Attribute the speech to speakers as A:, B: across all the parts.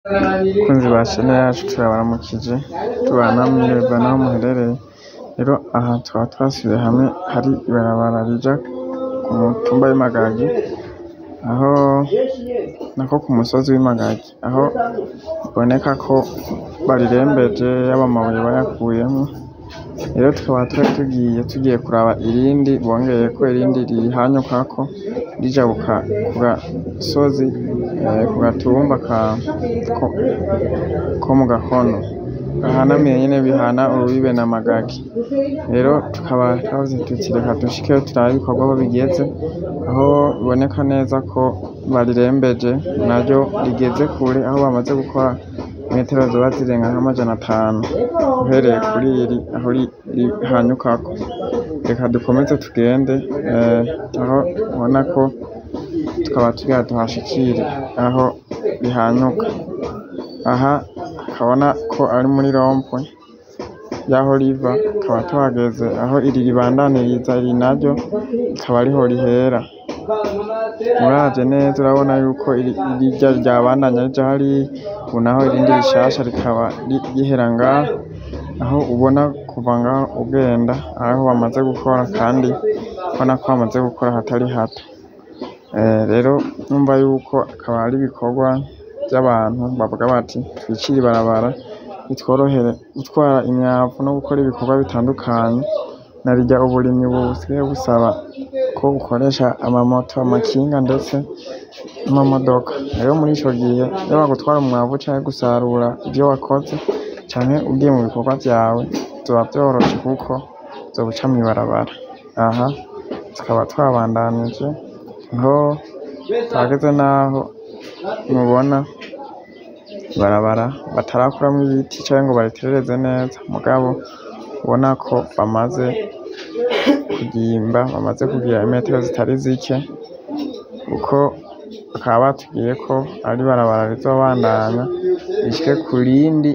A: Bakunzi ba chaîne yacu, turabaramukije, tubana mwireva naho muherereye. Rero aha tukaba twasubiye hamwe hari ibarabara rija ku mutumba w'Imagagi, aho nako ku musozi w'Imagagi, aho biboneka ko barirembeje, yaba amabuye bayakuyemwo. Rero tukaba twari tugiye kuraba irindi bongeyeko, irindi rihanyukako rijabuka ku gasozi, ku gatumba ko mu Gakono gahanamiye nyene, bihana urubibe na Magagi. Rero tukaba twavuze tuti reka dushikeyo turabe ibikorwa aho bigeze, aho biboneka neza ko barirembeje naryo rigeze kure, aho bamaze gukora imetero zoba zirenga nk'500 uhereye kuri iri aho rihanyukako. Reka dukomeze tugende, aho ubona ko tukaba tugira tuhashikire aho rihanyuka. Aha ukabona ko ari muri rond-point y'aho riva, tukaba tuhageze aho iri ribandaniriza, iri naryo rikaba ariho rihera. Uravye neza urabona yuko rirya ryabandanya rija hariya, ubu naho irindi rishasha rikaba rihera ngaha, aho ubona kuva ngaho ugenda aho bamaze gukora, kandi ubona ko bamaze gukora hatari hato. Rero urumva yuko akaba ari ibikorwa vy'abantu bavuga bati twicire ibarabara bitworohere gutwara imyavu no gukora ibikorwa bitandukanye, narirya uburimyi ubu busigaye busaba ko ukoresha amamoto, amakinga ndetse n'amamodoka. Rero muri ico gihe, yaba gutwara umwavu canke gusarura ivyo wakoze canke ugiye mu bikorwa vyawe, vyoba vyoroshe kuko uzoba uca mw'ibarabara. Aha tukaba twabandanije, aho twageze naho mubona ibarabara batarakuramwo ibiti canke ngo bariterereze neza, mugabo ubona ko bamaze kuryimba, bamaze kugira imetero zitari zike, kuko bakaba batubwiye ko ari ibarabara rizobandanya rishike kurindi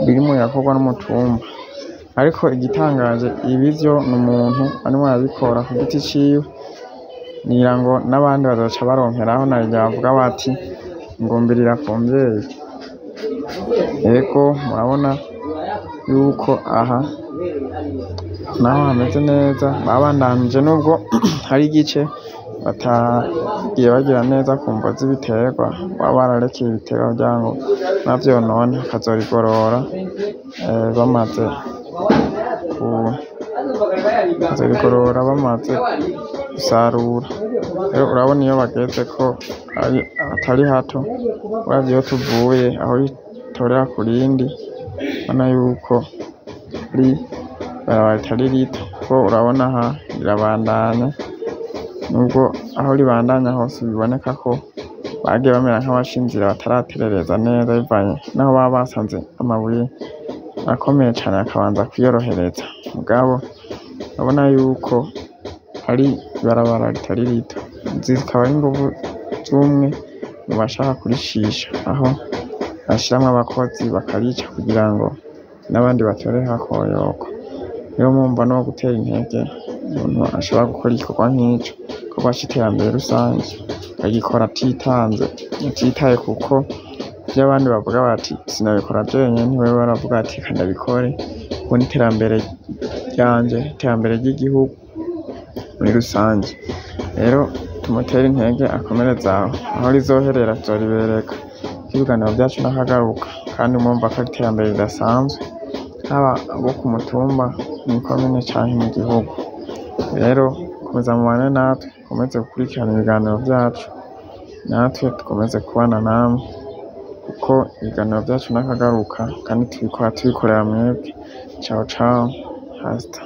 A: ririmwo rirakorwa n'umutumba. Ariko igitangaje, ibi vyo n'umuntu arimwo arabikora ku giti ciwe, ngira ngo n'abandi bazoca baronkeraho, narirya bavuga bati ingumbirira ku mvyeyi. Ego murabona yuko aha naho hameze neza, babandanije nubwo hari igice batagiye bagira neza ku mvo z'ibiterwa, baba bararekeye ibiterwa kugira ngo ntibavyonone, bakazorigorora bamaze bakazorigorora bamaze gusarura. Rero urabona iyo bageze ko atari hato, uravye iyo tuvuye aho ritorera kurindi, urabona yuko ari ibarabara ritari rito, kuko urabona aha rirabandanya, nubwo aho ribandanya hose biboneka ko bagiye bamera nk'abaca inzira bataraterereza neza, bivanye naho baba basanze amabuye akomeye cane bakabanza kwiyorohereza. Mugabo urabona yuko ari ibarabara ritari rito, zikaba ari inguvu z'umwe mu bashaka kuricisha, aho bashiramwo abakozi bakarica kugira ngo n'abandi batoreho akoyoko. Rero murumva nuwo gutera intege umuntu ashobora gukora igikorwa nk'ico, igikorwa c'iterambere rusangi, akagikora atitanze, atitaye kuko ivyo abandi bavuga bati sinobikora jenyene, wewe aravuga ati reka ndabikore kuko n'iterambere ryanje, iterambere ry'igihugu muri rusangi. Rero tumutere intege akomereze aho, aho rizoherera tuzoribereka, kuko ibiganiro vyacu n'akagaruka, kandi murumva ko ari iterambere ridasanzwe, haba abo ku mutumba, mw'ikomine canke mu gihugu. Rero komeza mubane natwe, mukomeze gukurikirana ibiganiro vyacu, natwe dukomeze kubana namwe, kuko ibiganiro vyacu n'akagaruka, kandi tubikora tubikorera mwebwe. Ciao ciao, hasta.